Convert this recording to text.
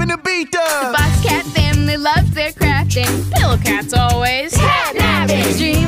finna beat The the Boss Cat family loves their crafting. Pillow cats always. Cat napping. Dream.